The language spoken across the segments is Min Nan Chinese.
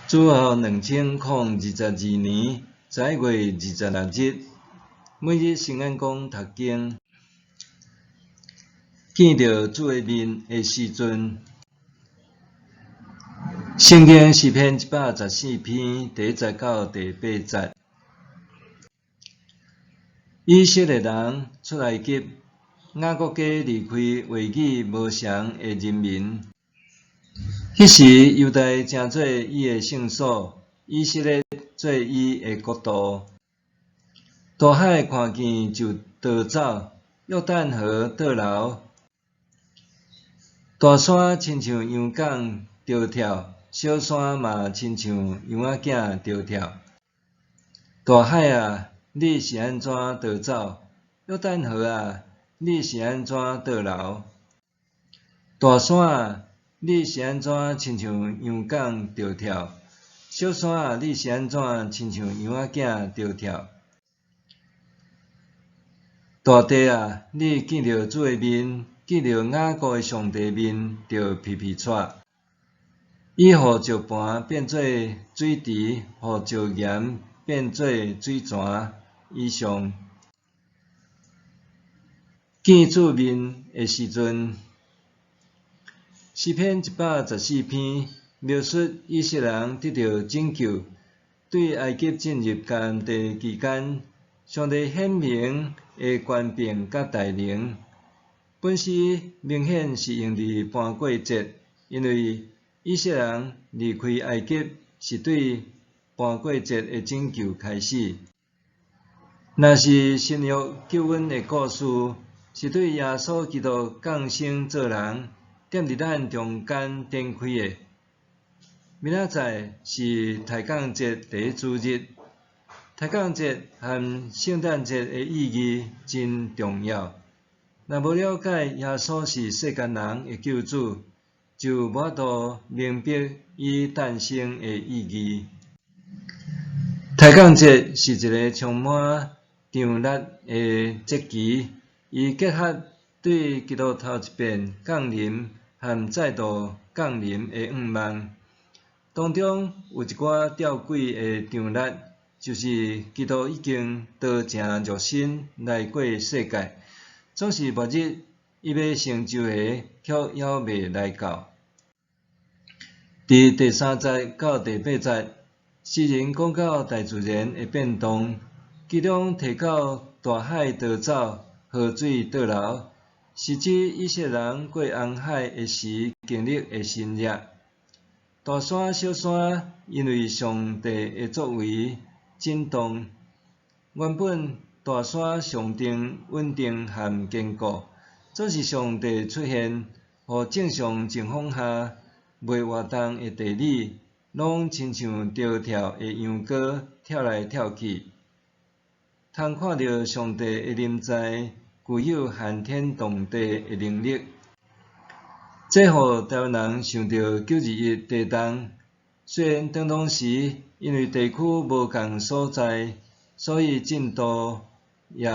主後2022年11月26日，每日聖安講讀經，見著主的面的時陣。聖經詩篇114篇第一節到第八節。以色列人出埃及，雅各家離開話語無常的人民。彼時猶大成做伊的聖所，以色列做伊的國度。大海看見就逃走，約旦河倒流。大山親像羊犅著跳，小山嘛親像羊仔囝著跳。大海啊，你是按怎逃走？約旦河啊，你是按怎倒流？大山啊，你是按怎親像羊犅著跳？小山啊，你是按怎親像羊仔囝著跳？大地啊，你見著主的面，見著雅各的上帝面，就皮皮掣。伊予石磐變做水池，予石岩變做水泉以上。見主面的時陣，詩篇114篇描述以色列人得著拯救，對埃及進入迦南地期間，上帝顯明的權柄佮大能。本詩明顯是用佇盤過節，因為以色列人離開埃及是對盤過節的拯救開始。若是新約救恩的故事，是對耶穌基督降生做人，踮佇咱中間展開的。明仔載是抬槓節第一主日，抬槓節和聖誕節的意義真重要。若無了解耶穌是世間人的救主，就無法度明白伊誕生的意義。抬槓節是一个充滿張力的節期，伊結合對基督頭一遍降臨和再度降臨的願望。當中有一寡吊詭的張力，就是基督已經道成肉身來過世界，總是末日伊欲成就的卻猶未來到。佇第三節到第八節，詩人講到大自然的變動，其中提到大海逃走、河水倒流，是指以色列人過紅海的時經歷的神蹟。大山小山因為上帝的作為震動，原本大山上定穩定和堅固，總是上帝出現，予正常情況下袂活動的地理，攏親像著跳的羊羔跳來跳去。通看著上帝的臨在，具有撼天動地的能力。這予台灣人想著9·21地動，雖然當當時因為地區無仝所在，所以震度也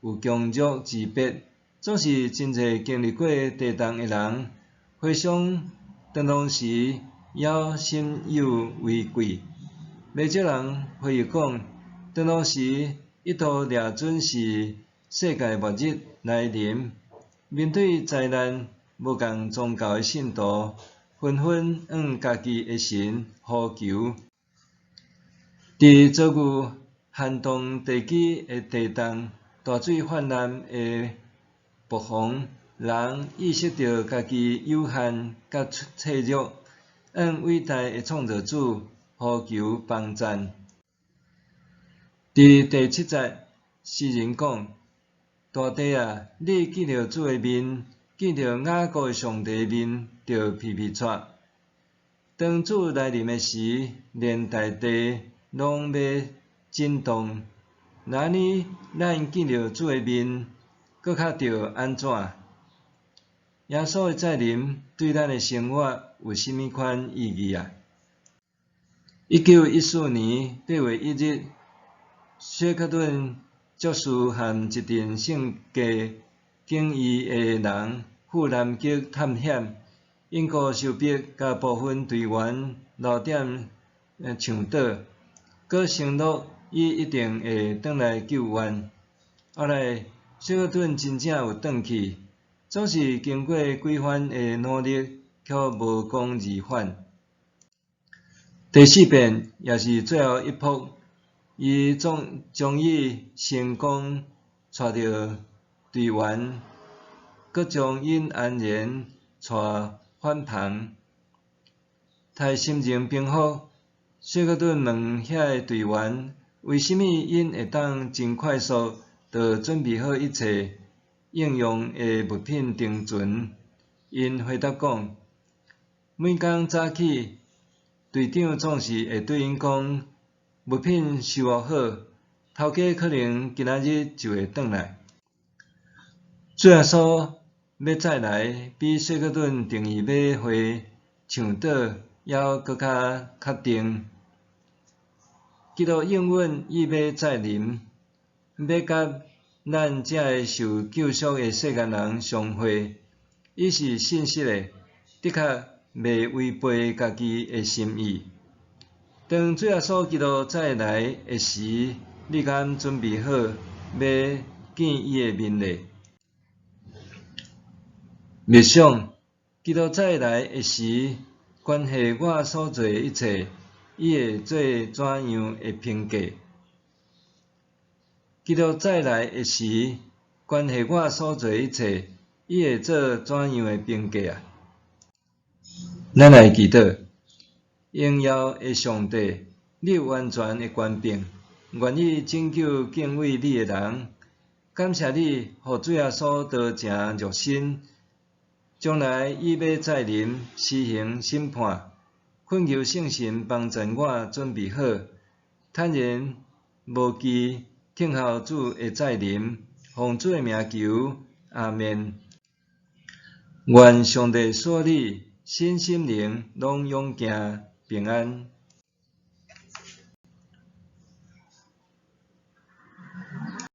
有強弱之別。總是真濟經歷過地動的人，回想當當時猶心有餘悸。袂少人回憶講，當當時一度掠準是世界末日來臨，面對災難，無仝宗教的信徒紛紛向家己的神呼求。佇遭遇撼動地基的地動、大水泛濫的暴風，人意識著家己有限佮脆弱，向偉大的創造主呼求幫贊。佇第七節，詩人講：大地啊，你見著主的面，見著雅各的上帝的面，就皮皮掣。當主來臨的時，連大地攏欲震動。若按呢，咱見著主的面，閣較著按怎？耶穌的再臨對咱的生活有啥物款意義啊？1914年8月1日，薛克頓爵士和一陣性格詭異的人赴南極探險，𪜶顧受迫共部分隊員留踮塭島，閣承諾伊一定會轉來救援。後來，雪克頓真正有轉去，總是經過幾番的努力，卻無功而返。第四遍也是最後一撲，伊終終於成功帶著隊員，閣將𪜶安然帶返房。待心情平復，雪克頓問遐个隊員，為啥物𪜶會當真快速就準備好一切應用的物品登船？𪜶回答講，每工早起，隊長總是會對𪜶講，物品收穫好，頭家可能今仔日就會轉來。主耶穌欲再來，比雪克頓定意欲回塭島猶閣較確定。基督應允伊欲再臨，欲佮咱這个受救贖的世間人相會。伊是信實的，的確袂違背家己的心意。當主耶穌基督再來的時，你敢準備好欲見伊的面咧？默想，基督再來的時，關係我所做的一切，伊會做怎樣的評價？基督再來的時，關係我所做的一切，伊會做怎樣的評價啊？咱來祈禱，榮耀的上帝，你有完全的權柄，願意拯救敬畏你的人。感謝你，予主耶穌道成肉身，將來伊欲再臨施行審判，懇求聖神幫助我準備好，坦然無懼等候主的再臨，奉主的名求，阿們。願上帝賜你身心靈攏勇健平安。